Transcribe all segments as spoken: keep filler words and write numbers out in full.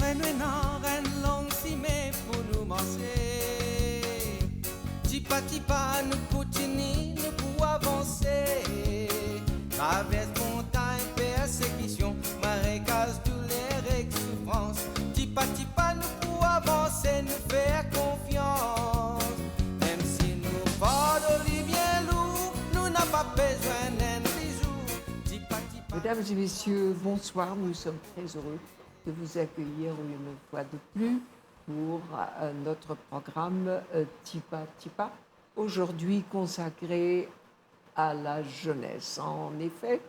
Nou ena enn long sime pou nou marse. Tipa tipa nou kontini, nou pou avanse. Travers montagn, persekision, marekaz, douler ek soufrans. Tipa tipa nou pou avanse, nou fer konfians. Mem si nou fardo li bien lour, nou napa bezwin enn bizou. Tipa tipa. Mesdames et messieurs, bonsoir. Nous sommes très heureux de vous accueillir une fois de plus pour, euh, notre programme, euh, Tipa Tipa, aujourd'hui consacré à la jeunesse. En effet,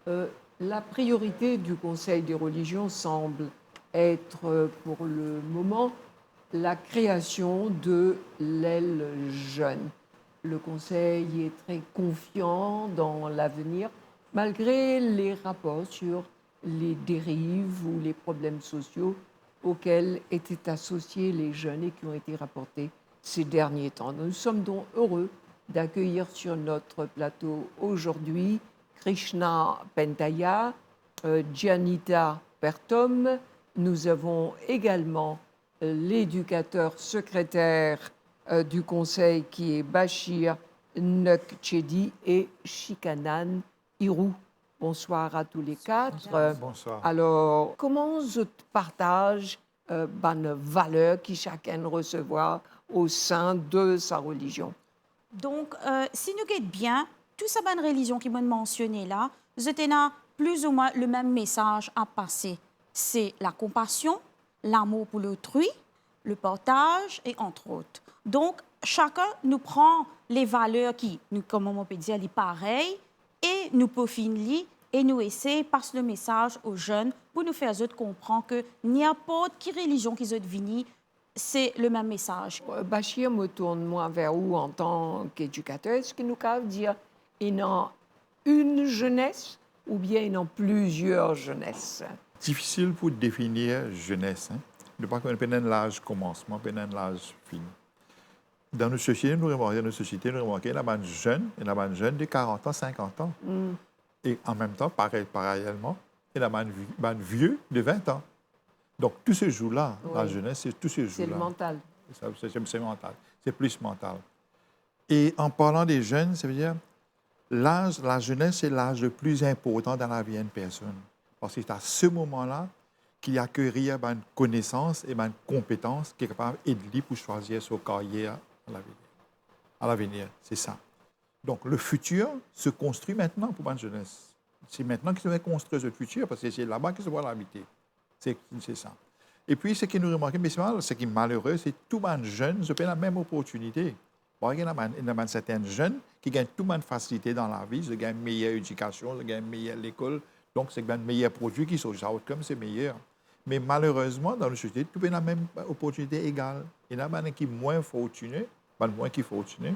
euh, la priorité du Conseil des religions semble être, euh, pour le moment, la création de l'aile jeune. Le Conseil est très confiant dans l'avenir, malgré les rapports sur les dérives ou les problèmes sociaux auxquels étaient associés les jeunes et qui ont été rapportés ces derniers temps. Nous sommes donc heureux d'accueillir sur notre plateau aujourd'hui Krishna Pentaya, euh, Gianita Pertom. Nous avons également, euh, l'éducateur secrétaire, euh, du conseil qui est Bashir Nokchedi et Shikanan Irou. Bonsoir à tous les quatre. Bonsoir. Bonsoir. Alors, kouma zot partaz, euh, bann valer ki sakenn resevwar au sein de sa religion? Donk, euh, si nou get bien, tou sa bann relizion ki mo'nn mansione la, zot ena pli ou mwin le mem mesaz a pase. Se lakonpasion, lamour pou lotrui, le partaz e antrot. Donk, sakenn nou pran le valer ki, nou, kouma mo pe dir, li parey, e nou pofinn li, e nou esey pas le mesaz o zenn pou nou fer zot konpran ke ninport ki relizion ki zot vini, se le mem mesaz. Euh, Bashir, mo tourn mwa ver ou antan ki edikater. Eski nou kapav dir ena enn zenes oubien ena plizier zenes? Difisil pou definir zenes, hein. Nou pa konn, pena enn laz komansman, pena enn laz fini. Dan nou sosiete, nou remarke, dan nou sosiete, nou remarke, ena bann zenn, ena bann zenn de karant an, sinkant an. Mm. E an mem tan, pare-, paralelman, ena bann vi-, bann vie de vin an. Donk, tou se zour la, la zenes, se tou se zour la. Wi. Se le mantal. Sa, se, se, se mantal. Se plis mantal. E an parlan de zenn, sa ve dir, laz, la zenes, se laz le pli inportan dan lavi enn personn. Parski se a se moman la ki li akerir bann konesans e bann konpetans ki kapav ed li pou swazir so karyer a lavenir. A lavenir, se sa. Donk, le fitir se konstri aster pou bann zenes. Se aster ki zot konstri zot fitir, parski se laba ki zot pou al abite. Se, se sa. Epi, seki nou remarke, me se mal, seki malere, se tou bann zenn, zot pena mem oportinite. Bon, ena bann, ena bann serten zenn ki gagn tou bann fasilite dan lavi, zot gagn meyer edikasion, zot gagn meyer lekol, donk se bann meyer prodwi ki sort, sa outcome se meyer. Me malerezman, dan nou sosiete, tou pena mem oportinite egal. Ena bann ki mwin fortine, bann mwin ki fortine,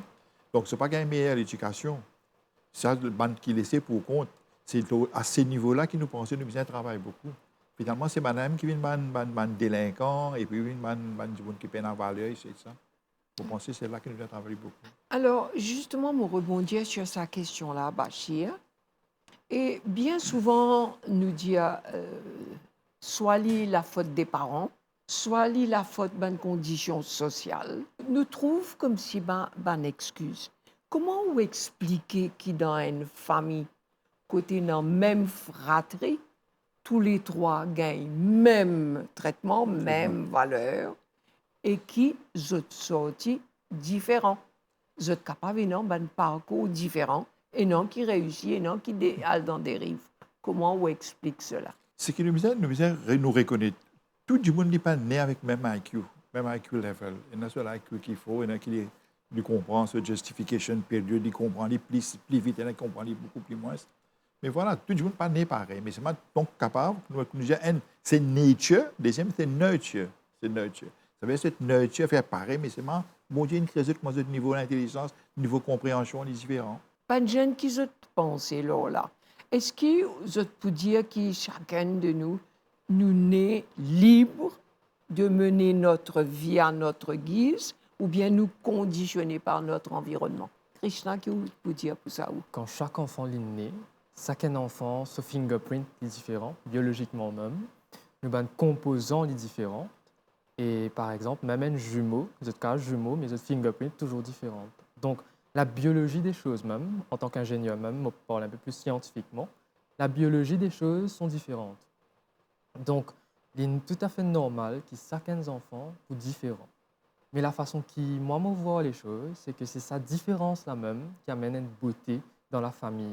donk zot pa gagn meyer ledikasion. Sa, bann ki lese pou kont, se to-, a se nivo la ki nou panse nou bizin travay boukou. Finalman, se bann la mem ki vinn bann, bann, bann delinkan, epi vinn bann, bann dimoun ki pena valer, etsetera. Mo panse se la ki nou bizin travay boukou. Alors, justement, mo rebondir sur sa kestion la, Bashir. E bien souvan, nou dir, euh, swa li lafot de paran, swa li lafot bann kondision sosial. Nou trouv koumsi bann, bann exkiz. Kouma ou explike ki dan enn fami, kot ena mem fratri, touletrwa gagn mem tretman, mem valer, e ki zot sorti diferan? Zot kapav ena bann parkour diferan, ena ki reisi, ena ki de-, al dan deriv. Kouma ou explik sela? Seki nou bizin, nou bizin re-, nou rekonet, tou dimoun li pa ne avek mem I Q, mem I Q level. Ena so I Q ki for, ena ki li, li konpran so justification period, li konpran li plis, pli vit, ena ki konpran li boukou pli mwins. Me vwala, tou dimoun pa ne parey, me selman, donk, kapav, nou, nou dir, enn, se nature, deziem, se nurture, se nurture. Sa ve dir, se nurture, fer parey, me selman, Bondie inn kre zot kouma zot nivo lintelizans, nivo konpreansion, li diferan. Bann zenn, ki zot panse lor la? Eski zot pou dir ki sakenn de nou, nou ne lib de mener notre vie à notre guise, oubien nou kondisione par notre environnement? Krishna, ki ou pou dir pou sa, ou? Kan sak anfan li ne, sak enn anfan, so fingerprint li diferan, biolozikman mem. nou bann konpozan li diferan. E par exanp, mem enn zimo, zot kaz zimo, me zot fingerprint touzour diferan. Donk, la biolozi de soz mem, antan ki inzenier mem, mo parl inpe pli siantifikman, la biolozi de soz sont différentes. Donk, li toutafe normal ki sakenn zanfan pou diferan. Me lafason ki mwa mo vwar lesoz, se ke se sa diferans la mem ki amenn enn bote dan lafami.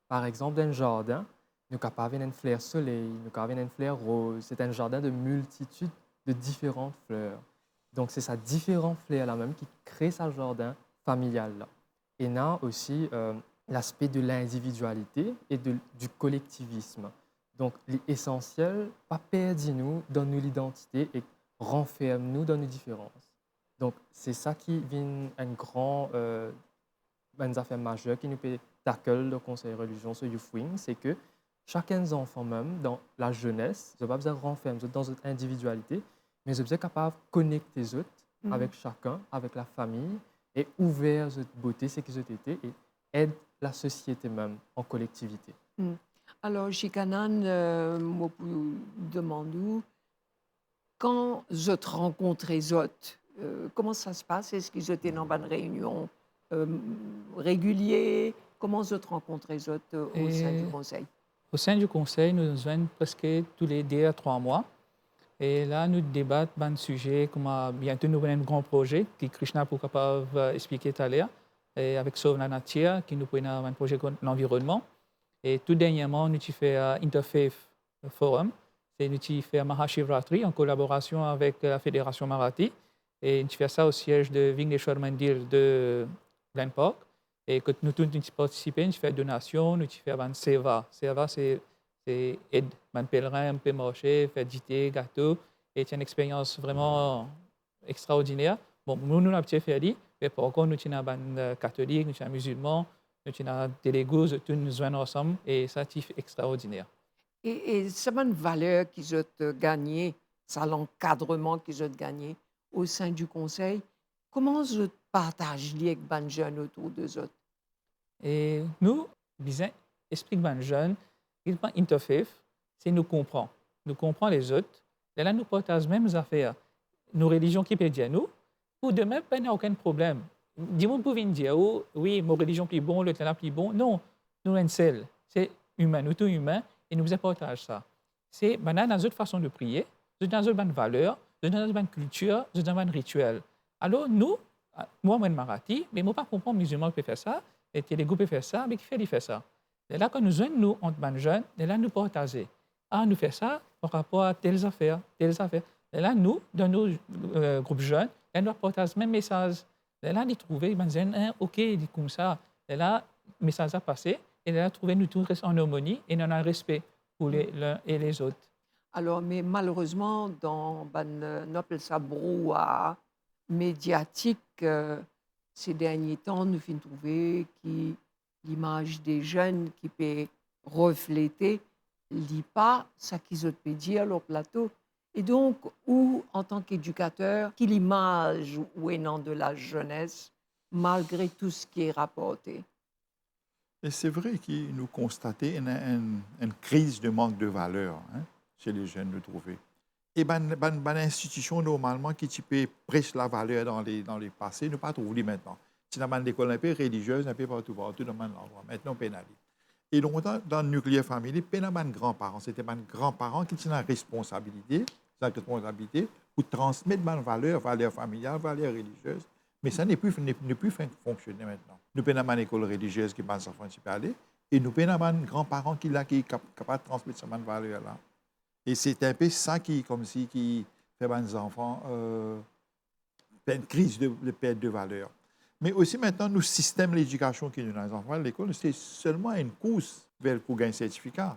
Par exanp, dan enn zardin, nou kapav ena enn fler soley, nou kapav ena enn fler roz. Se enn zardin de miltitid de diferan fler. Donk, se sa diferan fler la mem ki kre sa zardin familial la. Ena osi, euh, laspe de lindividialite e de, di kolektivism. Donk, li esansiel pa perdi nou dan nou lidantite e ranferm nou dan nou diferans. Donk, se sa ki vinn enn gran, euh, bann zafer mazer ki nou pe tackle dan Konsey Relizion so Youth Wing, se ke sakenn zanfan mem dan lazenes, zot pa bizin ranferm zot dan zot individialite, me zot bizin kapav konekte zot avek sakenn, avek lafami, e ouver zot bote, seki zot ete, e ed lasosiete mem an kolektivite. Hmm. Alor, Shikanan, euh, mo pou demann ou, kan zot rankontre zot, euh, kouma sa se pas? Eski zot ena bann reynion, euh, regilie? Kouma zot rankontre zot, euh, o sein di konsey? O sein di konsey, nou zwenn preske toule de a trwa mwa. E la, nou debat bann size, kouma biento nou pou ena enn gran proze ki Krishna pou kapav, euh, explike taler, e avek Sov Lanatir, ki nou pou ena bann proze kont lanvironnman. E tou dernierman, nou ti fer, euh, Interfaith Forum. Se nou ti fer Mahashivratri an kolaborasion avek, euh, la Federasion Marathi. E nou ti fer sa o siez de Vingneshwar Mandir de Glen Park. E kot nou tou nou ti partisipe, nou ti fer donasion, nou ti fer bann seva. Seva, se, se ed bann pelerin pe marse, fer dite, gato. E ti enn experyans vreman extraordiner. Bon, nou, nou abitie fer li, me par kont, nou ti ena bann, euh, katolik, nou ti ena mizilman, nou ti ena Telegu, zot tou nou zwenn ansam, e sa ti extraordiner. E, e sa bann valer ki zot, euh, gagne, sa lankadreman ki zot gagne o sein di konsey, kouma zot partaz li ek bann zenn otour de zot? E nou bizin explik bann zenn, ki pran Interfaith, se nou konpran. Nou konpran lezot, lerla nou partaz mem zafer. Nou relizion ki pe dir nou, pou demin, pena okenn problem. Dimoun pou vinn dir ou, "Wi, mo relizion pli bon, lot la pli bon." Non, nou enn sel. Se imin, nou tou imin, e nou bizin partaz sa. Se, bann la ena zot fason de priye, zot ena zot bann valer, zot ena zot bann kiltir, zot ena bann ritiel. Alor, nou, mwa, mo enn Marathi, me mo pa konpran mizilman pe fer sa, e Telegu pe fer sa, me kifer li fer sa? Lerla, kan nou zwenn nou ant bann zenn, lerla nou partaze. Ah, nou fer sa par rapor a tel zafer, tel zafer. Lerla, nou, dan nou, euh, group zenn, lerla nou partaz mem mesaz. Lerla, li trouve bann zenn, hein, ok, li koumsa. Lerla, mesaz la pase, e lerla, trouve nou tou res an armoni e nou ena respe pou le, l'un et les autres. Alor, me malerezman, dan bann, euh, nou apel sa brouhaha mediatik, euh, se dernie tan, nou finn trouve ki limaz de zenn ki pe reflete, li pa seki zot pe dir lor plato. E donk, ou, antan ki edikater, ki limaz ou ena de lazenes, malgre tou seki raporte? E se vre ki nou konstate ena enn, enn kriz de mank de valer, hein, se le zenn nou trouve. E bann, bann, bann institision normalman ki ti pe pres lavaler dan le, dan lepase, nou pa trouv li aster. Ti ena bann lekol inpe reliziez, inpe partou, partou dan bann landrwa. Aster, pena li. E lontan, dan nuclear family, pena bann granparan. Se ti bann granparan ki ti ena responsabilite, ti ena responsabilite pou transmet bann valer, valer familial, valer reliziez. Me sa nepli, ne, nepli fon-, fonksione aster. Nou pena bann lekol reliziez ki bann zanfan ti pe ale, e nou pena bann granparan ki la, ki kap-, kapav transmet sa bann valer la. E se inpe sa ki, koumsi, ki fer bann zanfan, euh, fer enn kriz de, de pert de valer. Me osi aster, nou sistem ledikasion ki nou ena, zanfan al lekol, se selman enn kours pou gagn sertifika.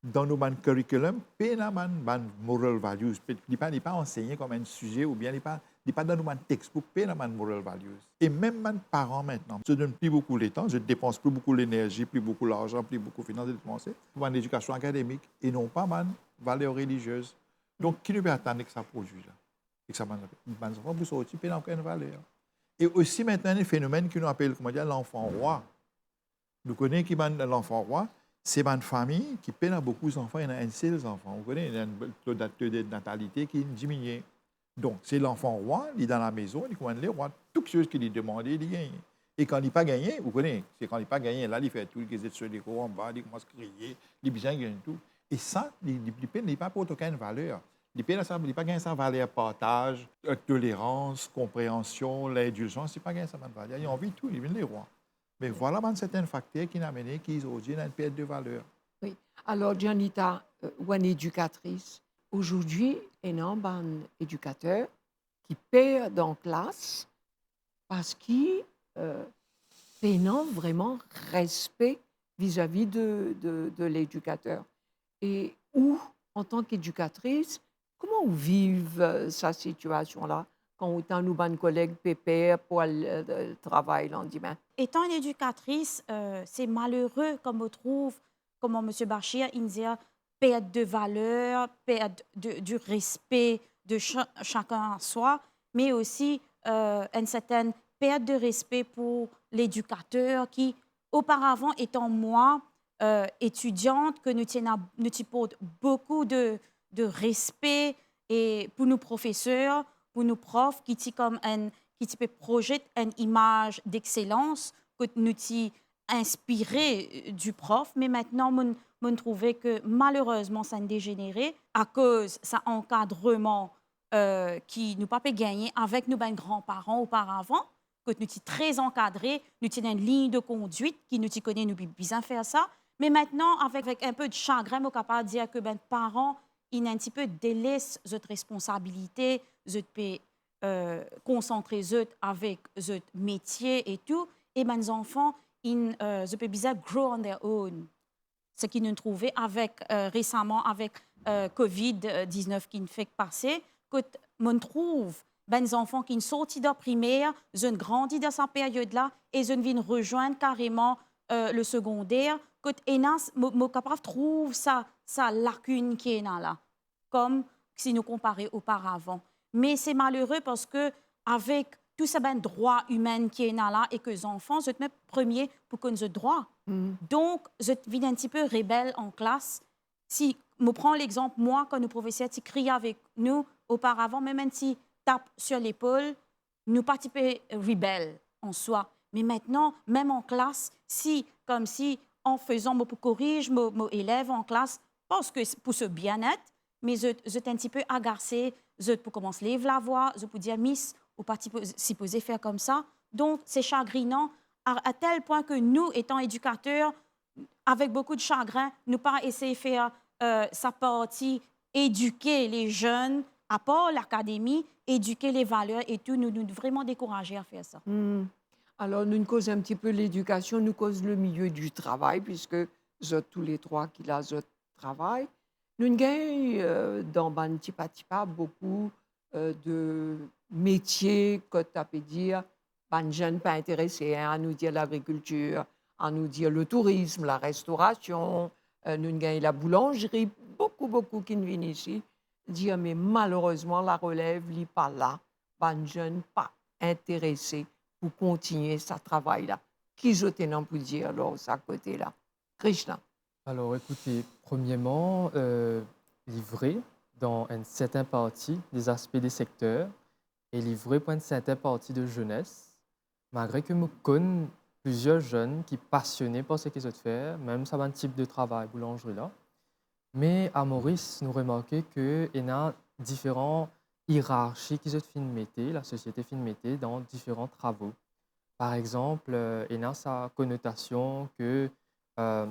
Dan nou bann curriculum, pena bann, bann moral values, pe-, li pa, li pa ansegne kom enn size, oubien li pa, li pa dan nou bann textbook, pena bann moral values. E mem bann paran aster, zot donn pli boukou letan, zot depans pli boukou lenerzi, pli boukou larzan, pli boukou finans depanse pou bann ledikasion akademik, e non pa bann valer reliziez. Donk, ki nou pe atann ek sa prodwi la? Ek sa bann, bann zanfan pou sorti, pena okenn valer. E osi aster, enn fenomenn ki nou apel, koumadir, lanfan rwa. Nou kone ki bann lanfan rwa, se bann fami ki pena boukou zanfan, ena enn sel zanfan. Ou kone, ena enn to, to de natalite ki diminie. Donk, se lanfan rwa, li dan lamezon, li kouma enn lerwa. Tou kiksoz ki li demande, li gagne. E kan li pa gagne, ou kone, se kan li pa gagne, la li fer tou, li get so lekor anba, li koumans kriye, li bizin gagn tou. E sa, li, li, li pe, li pa port okenn valer. Li pena sa, li pa gagn sa valer partaz, euh, tolerans, konpreansion, lindilzans, li pa gagn sa bann valer. Li anvi tou, li vinn lerwa. Me vwala bann sertin fakter ki inn amene ki zordi ena enn pert de valer. Wi. Alor, Janita, euh, ou enn edikatris. Ozordi, ena bann edikater ki per dan klas parski, euh, pena vreman respe vizavi de, de, de ledikater. E ou, antan ki edikatris, kouma ou viv, euh, sa sitiasion la, kan ou tann ou bann koleg pe per pou al, euh, travay landime? Etan enn edikatris, euh, se malere kan mo trouv, kouma Misie Bachir inn dir, pert de valer, pert de, du respe de cha-, chacun à soi, me osi, euh, enn sertin pert de respe pou ledikater ki, oparavan, etan mwa, euh, etidiant, ke nou ti ena, nou ti port boukou de, de respe e pou nou profeser, pou nou prof, ki ti kom enn, ki ti pe proyet enn imaz dexselans, kot nou ti inspire, euh, di prof, me aster, mo'nn, mo'nn trouve ke malerezman, sa inn dezenere akoz sa ankadreman, euh, ki nou pa pe gagne avek nou bann granparan oparavan, kot nou ti tre ankadre, nou ti ena enn lign de kondwit ki nou ti kone nou bi-, bizin fer sa. Me aster, avek, avek enn pe de sagrin, mo kapav dir ke bann paran inn enn tipe deles zot responsabilite, zot pe, euh, konsantre zot avek zot metie e tou, e bann zanfan inn, euh, zot pe bizin grow on their own. Seki nou trouve avek, euh, resaman avek, euh, covid diznef ki'nn fek pase, kot mo'nn trouv bann zanfan ki'nn sorti dan primer, zot inn grandi dan sa peryod la e zot inn vinn rezwenn kareman, euh, le segonder, kot ena s-, mo, mo kapav trouv sa, sa lakinn ki ena la, kom si nou konpare oparavan. Me se malere parski avek tou sa bann drwa imin ki ena la e ke zanfan, zot mem premie pou konn zot drwa. Mm. Donk, zot vinn enn tipe rebel an klas. Si mo pran lexanp, mwa, kan nou profeser ti kriye avek nou oparavan, mem enn ti tap sir lepol, nou pa ti pe rebel an swa. Me aster, mem an klas, si, komsi, an fezan, mo pou koriz mo, mo elev an klas, parski s-, pou so bienet, me zot, zot enn tipe agase, zot pou koumans lev lavwa, zot pou dir, "Mis, ou pa ti po-, sipoze fer koumsa." Donk, se sagrinan, a, a tel pwin ke nou, etan edikater, avek boukou de sagrin, nou pa esey fer, euh, sa parti edike le zenn, apar lakademi, edike le valer e tou, nou, nou vreman dekouraze a fer sa. Hmm. Alor, nou koz enn tipe ledikasion, nou koz le milieu du travail, piski zot touletrwa ki la, zot travay. Nou gagn, euh, dan bann tipa tipa boukou, euh, de metie, kot ta pe dir, bann zenn pa interese, hein, anou dir lagrikiltir, anou dir le tourism, la restorasion, euh, nou gagn laboulanzri, boukou, boukou ki'nn vinn isi, dir, me malerezman, larelev, li pa la, bann zenn pa interese pou kontinie sa travay la. Ki zot ena pou dir lor sa kote la? Krishna. Alor, ekoute, premierman, euh, li vre, dan enn sertin parti de zaspe de sekter, e li vre pou enn sertin parti de zenes, malgre ke mo konn plizier zenn ki pasione par seki zot fer, mem sa bann tip de travay boulanzri la. Me a Moris, nou remarke ke ena diferan ierarki ki zot finn mete, lasosiete finn mete dan diferan travo. Par exanp, euh, ena sa konotasion ke, euh,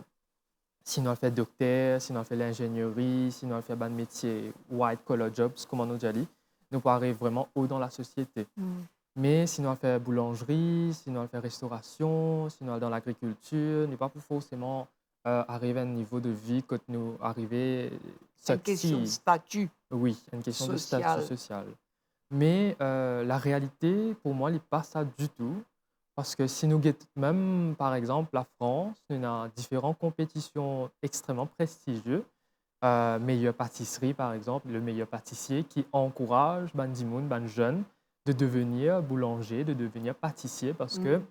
si nou al fer dokter, si nou al fer linzenieri, si nou al fer bann metie white collar jobs, kouma nou dir li, nou pou ariv vreman o dan lasosiete. Mm. Me si nou al fer boulanzri, si nou al fer restorasion, si nou al dan lagrikiltir, nou pa pou forseman, euh, ariv a enn nivo de vi kot nou arive. Enn kestion de stati. Wi, enn kestion de stati sosial. Me, euh, larealite, pou mwa, li pa sa ditou, parski si nou get mem, par exanp, Lafrans, nou ena diferan konpetision extrememan prestizie, euh, meyer patisri, par exanp, le meyer patisie, ki ankouraz bann dimoun, bann zenn, de devenir boulanze, de devenir patisie, parski, mm,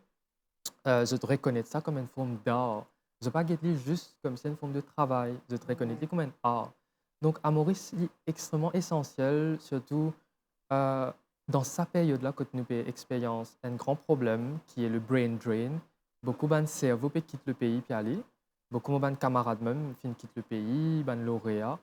euh, zot rekonet sa kom enn form dar. Zot pa get li zis koumsi enn form de travay, zot rekonet li kouma enn ar. Donk, a Moris, li extreman esansiel, sirtou, eh, dan sa period la kot nou pe experyans enn gran problem, ki e le brain drain. Boukou bann servo pe kit lepei, pe ale. Boukou mo bann kamarad mem finn kit lepei, bann lorea.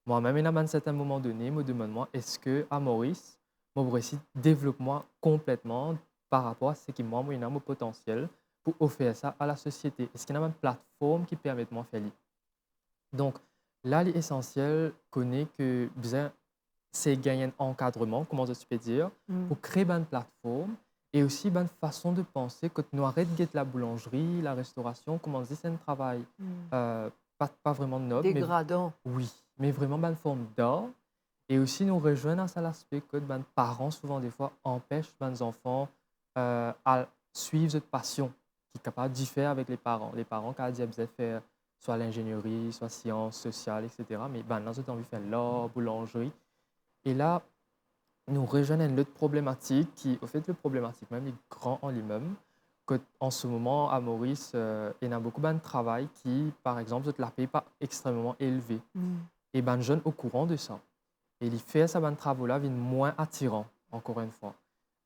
Mwa mem, ena bann sertin moman done, mo demann mwa, eski a Moris, mo pou resi devlop mwa konpletman par rapor a seki mwa, mo ena mo potansiel pou ofer sa a lasosiete? Eski ena bann platform ki permet mwa fer li? Donk, la, li esansiel kone ke bizin se gagn enn ankadreman, kouma zot ti pe dir, pou kre bann platform, e osi bann fason de panse kot nou aret get laboulanzri, larestorasion, kouma zis enn travay, eh, pa, pa vreman nob, me degradan. Wi, me vreman bann form dar. E osi nou rezwenn a sa laspe kot bann paran souvan defwa anpes bann zanfan, eh, al swiv zot pasion, ki kapav difer avek leparan. Leparan kapav dir, bizin fer swa linzenieri, swa sians sosial, et cetera. Me bannla, zot anvi fer lar, boulanzri. E la, nou rezwenn enn lot problematik ki, anfet, le problematik mem, li gran an limem. Kot an se moman, a Moris, eh, ena boukou bann travay ki, par exanp, zot lapey pa extrememan elve. E bann zenn okouran de sa. E li fer sa bann travo la vinn mwin atiran, ankor enn fwa.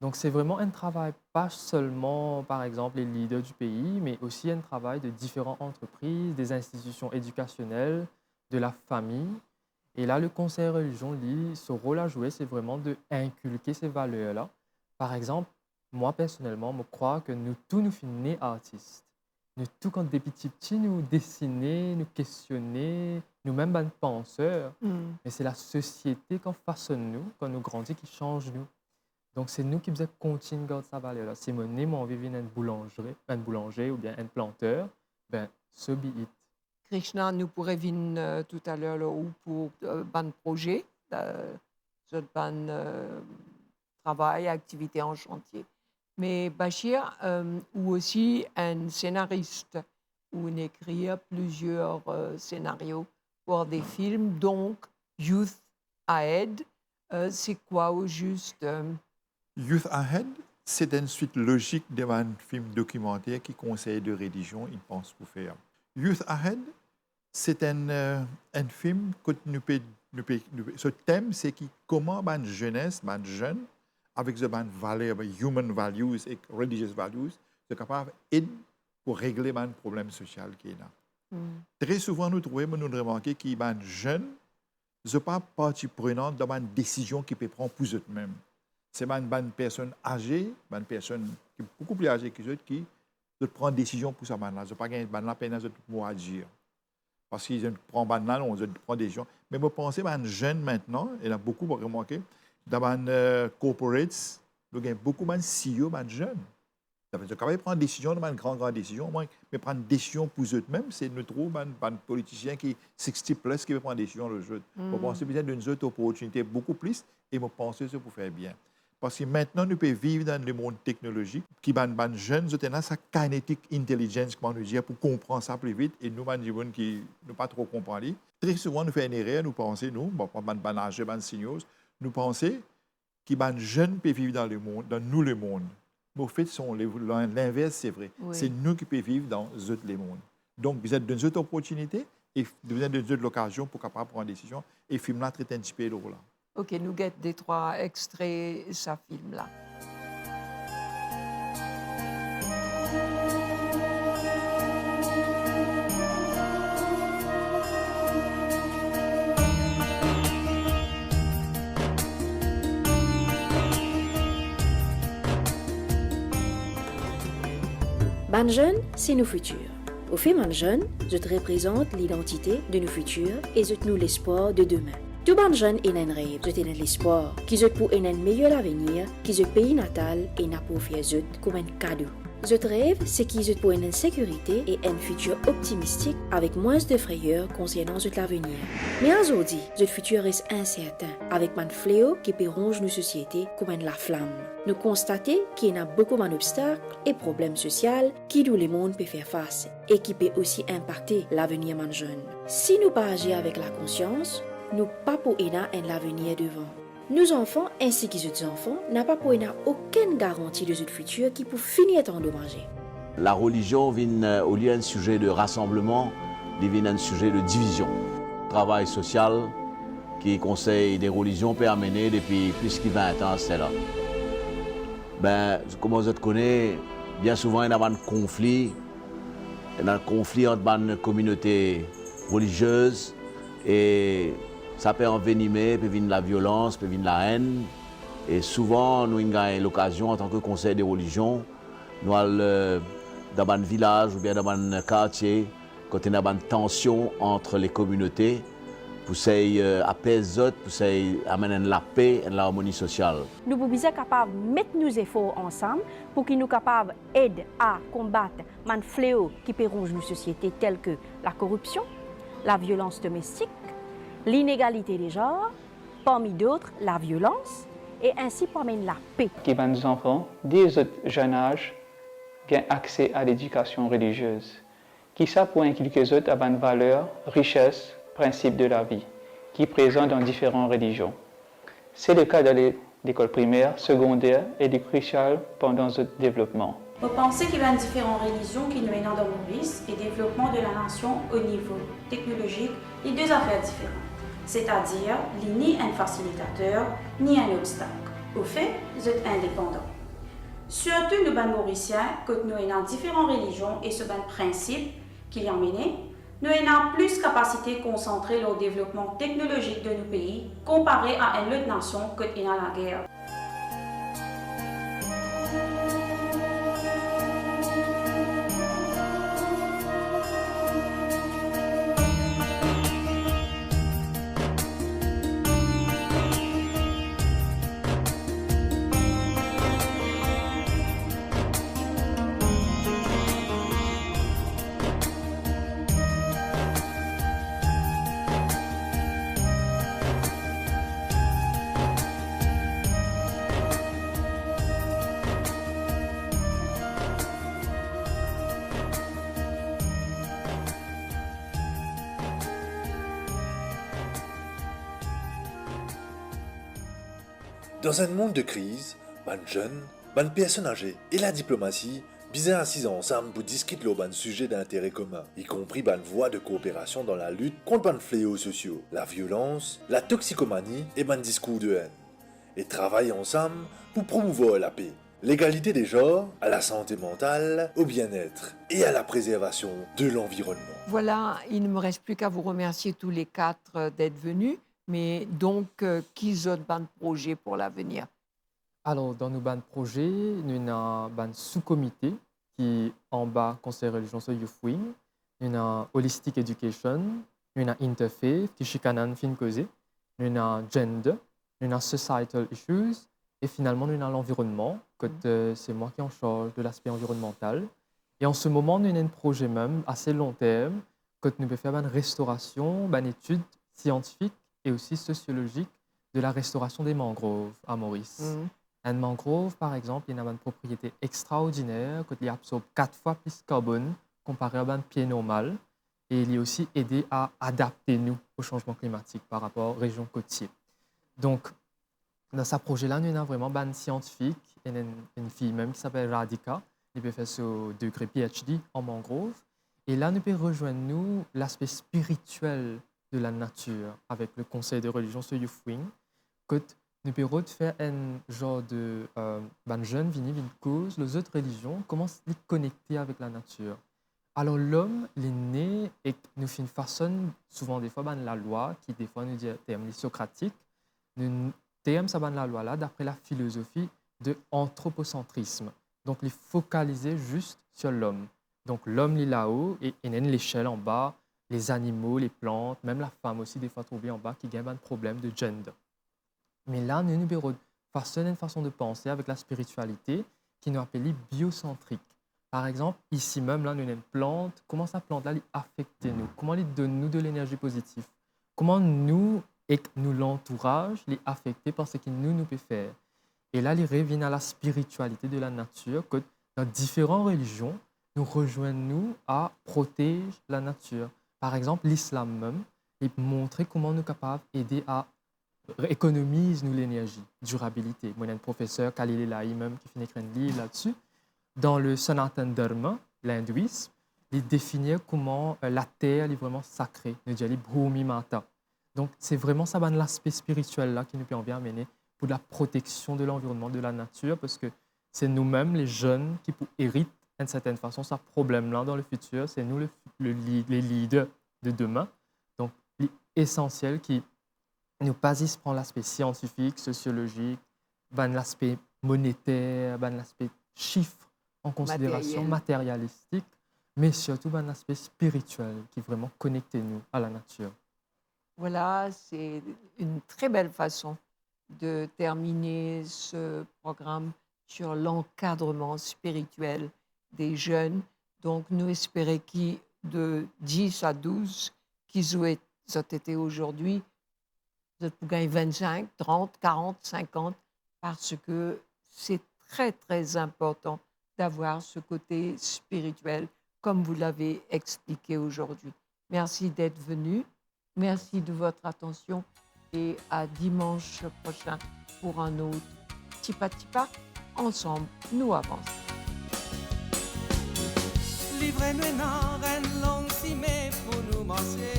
Donk, se vreman enn travay pa selman, par exanp, le lider di pei, me osi enn travay de diferan antrepriz, de zinstitision edikasionel, de lafami. E la, le Konsey Relizion, li, so rol a zwe, se vreman de inkilke se valer la. Par exanp, mwa, personelman, mo krwar ke nou tou, nou finn ne artis. Nou tou, kan depi tipti, nou desine, nou kestione, nou mem bann panser, me se lasosiete kan fasonn nou, kan nou grandi, ki sanz nou. Donk, se nou ki bizin kontign gard sa valer la. Si mo ne, mo anvi vinn enn boulanzri, enn boulanze oubien enn planter, ben, so be it. Krishna, nou pou revinn, eh, toutaler lor ou pou, eh, bann proze, eh, zot bann, eh, travay, aktivite an santie. Me Bashir, eh, ou osi enn senaris, ou ekrir plizier, eh, senario pou de film, donk Youth Ahead, eh, se kwa ozis, eh? Youth Ahead, se enn swit lozik de bann film dokimanter ki Konsey de Relizion inn pans pou fer. Youth Ahead, se enn, eh, enn film kot nou pe, nou pe, nou pe, so tem se ki kouma bann zenes, bann zenn, avek zot bann valer, bann human values ek religious values, zot kapav ed pou regle bann problem sosial ki ena. Tre souvan nou trouve, nou remarke ki bann zenn, zot pa parti prenan dan bann desizion ki pe pran pou zot mem. Se bann, bann personn aze, bann personn ki boukou pli aze ki zot, ki zot pran desizion pou sa bann la. Zot pa gagn, bann la pena zot mo a dir. Parski zot pran bann la, non, zot pran desizion. Me mo panse bann zenn mintnan, ena boukou, mo remarke, dan bann, eh, corporates, nou gagn boukou bann C E O, bann zenn. Sa ve dir, zot kapav pran desizion, bann gran, gran desizion, me pran desizion pou zot mem, se nou trouv bann, bann politisien ki sixty plus ki pe pran desizion lor zot. Mo panse bizin donn zot loportinite boukou plis, e mo panse se pou fer bien. Parski mintnan nou pe viv dan lemond teknolozik, ki bann, bann zenn, zot ena sa kinetic intelligence, kouma nou dir, pou konpran sa pli vit, e nou bann dimoun ki nou pa tro konpran li. Tre souvan nou fer enn erer, nou panse, nou, bon, bann, bann aze, bann seniors, nou panse, ki bann zenn pe viv dan lemond, dan nou lemond. Me anfet, se le, lin-, linvers, se vre. Wi. Se nou ki pe viv dan zot lemond. Donk, bizin donn zot loportinite e f-, bizin donn zot lokazion pou kapav pran desizion. E film la tret enn tipe lor la. Ok, nou get de trwa extre sa film la. Bann zenn, se nou fitir. Ofer bann zenn, zot reprezant lidantite de nou fitir e zot nou lespwar de demin. Tou bann zenn ena enn rev, zot ena enn lespwar ki zot pou ena enn meyer lavenir ki zot pei natal ena pou ofer zot kouma enn kado. Zot rev, se ki zot pou ena enn sekirite e enn fitir optimistik avek mwins de freyer konsernan zot lavenir. Me azordi, zot fitir res insertin, avek bann fleo ki pe ronz nou sosiete kouma enn laflam. Nou konstate ki ena boukou bann obstak e problem sosial ki nou lemond pe fer fas e ki pe osi inpakte lavenir bann zenn. Si nou pa azir avek lakonsians, nou pa pou ena enn lavenir devan. Nou zanfan ensi ki zot zanfan napa pou ena okenn garanti de zot fitir ki pou fini et andomaze. Larelizion vinn, eh, olie enn size de rasanbleman, li vinn enn size de divizion. Travay sosial ki Konsey de Relizion pe amene depi plis ki vin an aster la. Be, kouma zot kone, bien souvan ena bann konfli, ena konfli ant bann kominote reliziez, e sa pe anvenime, pe vinn laviolans, pe vinn laenn. E souvan, nou inn gagn lokazion, antan ki Konsey de Relizion, nou al, eh, dan bann vilaz oubien dan bann kartie, kot ena bann tansion ant le kominote, pou sey, eh, apez zot, pou sey amenn enn lape, enn larmoni sosial. Nou pou bizin kapav met nou zefor ansam pou ki nou kapav ed a konbat bann fleo ki pe ronz nou sosiete, tel ki lakoripsion, laviolans domestik, linegalite de zanr, parmi dot, laviolans, e ensi pou amenn lape. Ki bann zanfan, de zot zenn az, gagn akse a ledikasion reliziez, ki sa pou inkilke zot a bann valer, rises, prinsip de lavi, ki prezan dan diferan relizion. Se le ka dan le-, lekol primer, segonder e li krisial pandan zot devlopman. Mo panse ki bann diferan relizion ki nou ena dan Moris e devlopman de lanasion o nivo teknolozik, li de zafer diferan. Setadir, li ni enn fasilitater, ni enn obstak. Ofe, zot indepandan. Sirtou nou bann Morisien, kot nou ena diferan relizion e so bann prinsip ki li amene, nou ena plis kapasite konsantre lor devlopman teknolozik de nou pei, konpare a enn lot nasion kot ena lager. Dan enn mond de kriz, bann zenn, bann personn aze e ladiplomasi bizin asiz ansam pou diskit lor bann size dintere komin, ikonpri bann vwa de kooperasion dan lalit kont bann fleo sosio, laviolans, latoksikomani e bann diskour de enn. E travay ansam pou promouvwar lape, legalite de zanr, a lasante mantal, o bienet e a laprezervasion de lanvironnman. Voilà, il ne me reste plus qu'à vous remercier tous les quatre, euh, d'être venus. Mais donc, euh, ki zot bann proze pou lavenir? Alor, dan nou bann proze, nou ena bann sou-komite ki anba Konsey Relizion so Youth Wing. Nou ena Holistic Education, nou ena Interfaith, ki Shikanan finn koze, nou ena Gender, nou ena Societal Issues, e finalman nou ena Lanvironnman, kot, euh, se mwa ki an sarz de laspe anvironnmantal. E an se moman, nou ena enn proze mem ase lonterm, kot nou pe fer bann restorasion, bann etid siantifik e osi sosiolozik de la restorasion de mangrov a Moris. Enn mangrov, par exanp, li ena bann propriete extraordiner, kot li absorb kat fwa plis karbonn konpare a bann pie normal, e li osi ede a adapte nou o sanzman klimatik par rapor rezion kotie. Donk, dan sa proze la, nou ena vreman bann siantifik, ena enn, enn fi mem ki apel Radhika, li pe fer so degre PhD an mangrov, e la nou pe rezwenn nou laspe spiritiel de lanatir avek le Konsey de Relizion so Youth Wing, kot nou pe rod fer enn zar de, euh, bann zenn vini, vinn koz lor zot relizion, kouma li konekte avek lanatir. Alor, lom, li ne ek nou finn fasonn souvan defwa bann lalwa ki defwa nou dir term li sokratik, nou term sa bann lalwa la dapre lafilozofi de antroposantrism. Donk, li fokalize zis sir lom. Donk, lom li lao e ena enn lesel anba, lezanimo, leplant, mem lafam osi defwa trouv li anba, ki gagn bann problem de gender. Me la, nou, nou pe rod fasonn enn fason de panse avek laspiritialite ki nou apel li biosantrik. Par exanp, isi mem la, nou ena enn plant, kouma sa plant la, li afekte nou? Kouma li donn nou de lenerzi pozitif? Kouma nou ek nou lantouraz, li afekte par seki nou, nou pe fer? E la, li revinn a laspiritialite de lanatir, kot dan diferan relizion, nou rezwenn nou a protez lanatir. Par exanp, lislam mem, li montre kouma nou kapav ede a ekonomiz nou lenerzi, dirabilite. Mo ena enn profeser, Khalil Elahi mem, ki finn ekrir enn liv ladsi. dan le Sanatan Dharma, lindouism, li definir kouma, euh, later li vreman sakre, nou dir li Bhumi Mata. Donk, se vreman sa bann laspe spiritiel la ki nou pe anvi amene pou la proteksion de lanvironnman, de lanatir, parski se nou mem, le zenn, ki pou erit, enn sertenn fason, sa problem la dan le fitir, se nou le, le li-, le lider de demin. Donk, li esansiel ki nou pa zis pran laspe siantifik, sosiolozik, bann laspe moneter, bann laspe sif an konsiderasion, materyel, materyalistik, me sirtou bann laspe spiritiel ki vreman konekte nou a lanatir. Voilà, c'est une très belle façon de terminer ce programme sur l'encadrement spirituel des jeunes. Donc, nou espere ki de dix à douze ki zot, zot ete aujourd'hui, zot pou gagn vennsenk, trant, karant, sinkant, parce que c'est très, très important d'avoir ce côté spirituel, comme vous l'avez expliqué aujourd'hui. Merci d'être venu. Merci de votre attention et à dimanche prochain pour un autre Tipa Tipa. Ensemble, nous avançons. Livre nou ena enn long sime pou nou marse.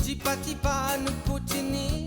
Tipa tipa nou kontini